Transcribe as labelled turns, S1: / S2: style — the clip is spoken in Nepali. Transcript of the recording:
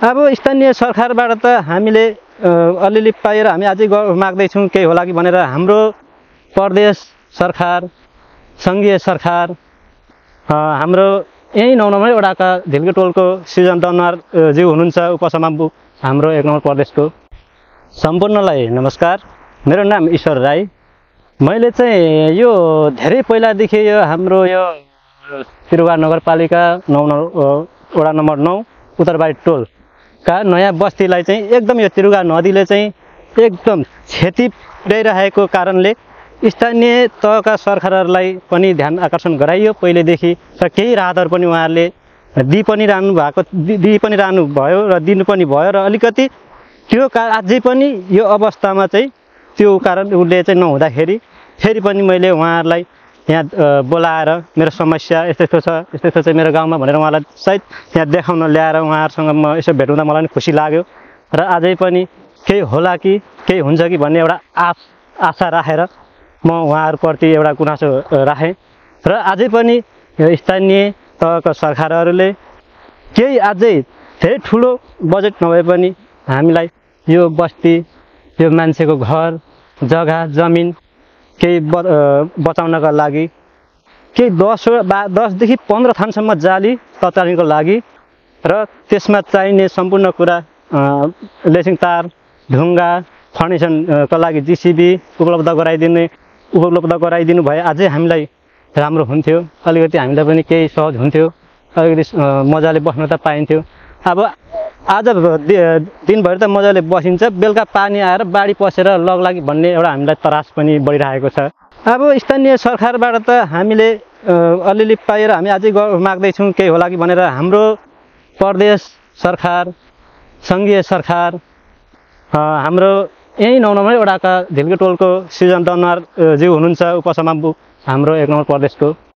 S1: अब स्थानीय सरकारबाट त हामीले अलिअलि पाएर हामी अझै माग्दैछौँ केही होला कि भनेर हाम्रो प्रदेश सरकार सङ्घीय सरकार हाम्रो यही 9 नम्बर वडाका धिल्के टोलको सृजन दनवार ज्यू हुनुहुन्छ उपसभामुख हाम्रो 1 नम्बर प्रदेशको। सम्पूर्णलाई नमस्कार, मेरो नाम ईश्वर राई। मैले चाहिँ यो धेरै पहिलादेखि यो हाम्रो यो तिरुवा नगरपालिका 9 वडा नम्बर 9 उत्तरबारी टोलका नयाँ बस्तीलाई चाहिँ एकदम यो तिरुवा नदीले चाहिँ एकदम क्षति पुर्याइरहेको कारणले स्थानीय तहका सरकारहरूलाई पनि ध्यान आकर्षण गराइयो पहिलेदेखि र केही राहतहरू पनि उहाँहरूले दिइ पनि रहनु भयो र दिनु पनि भयो र अलिकति त्यो अझै पनि यो अवस्थामा चाहिँ त्यो कारण उसले चाहिँ नहुँदाखेरि फेरि पनि मैले उहाँहरूलाई यहाँ बोलाएर मेरो समस्या यस्तो छ मेरो गाउँमा भनेर उहाँलाई सायद यहाँ देखाउन ल्याएर उहाँहरूसँग म यसो भेट्दा मलाई पनि खुसी लाग्यो र अझै पनि केही होला कि केही हुन्छ कि भन्ने एउटा आशा राखेर म उहाँहरूप्रति एउटा गुनासो राखेँ र अझै पनि यो स्थानीय तहका सरकारहरूले केही अझै धेरै ठुलो बजेट नभए पनि हामीलाई यो बस्ती यो मान्छेको घर जग्गा जमिन केही बचाउनका लागि केही 10 देखि 15 थानसम्म जाली ततारीको लागि र त्यसमा चाहिने सम्पूर्ण कुरा लेसिङ तार ढुङ्गा फाउन्डेसनका लागि जीसीबी उपलब्ध गराइदिनु भए अझै हामीलाई राम्रो हुन्थ्यो। अलिकति हामीलाई पनि केही सहज हुन्थ्यो, अलिकति मजाले बस्न त पाइन्थ्यो। अब आज दिनभरि त मजाले बसिन्छ, बेलुका पानी आएर बाढी पसेर लग्ला कि भन्ने एउटा हामीलाई त्रास पनि बढिरहेको छ। अब स्थानीय सरकारबाट त हामीले अलिअलि पाएर हामी अझै माग्दैछौँ केही होला कि भनेर हाम्रो प्रदेश सरकार सङ्घीय सरकार हाम्रो यही 9 नम्बर वडाका धिल्के टोलको सृजन दनवार ज्यू हुनुहुन्छ उपसभामुख हाम्रो 1 नम्बर प्रदेशको।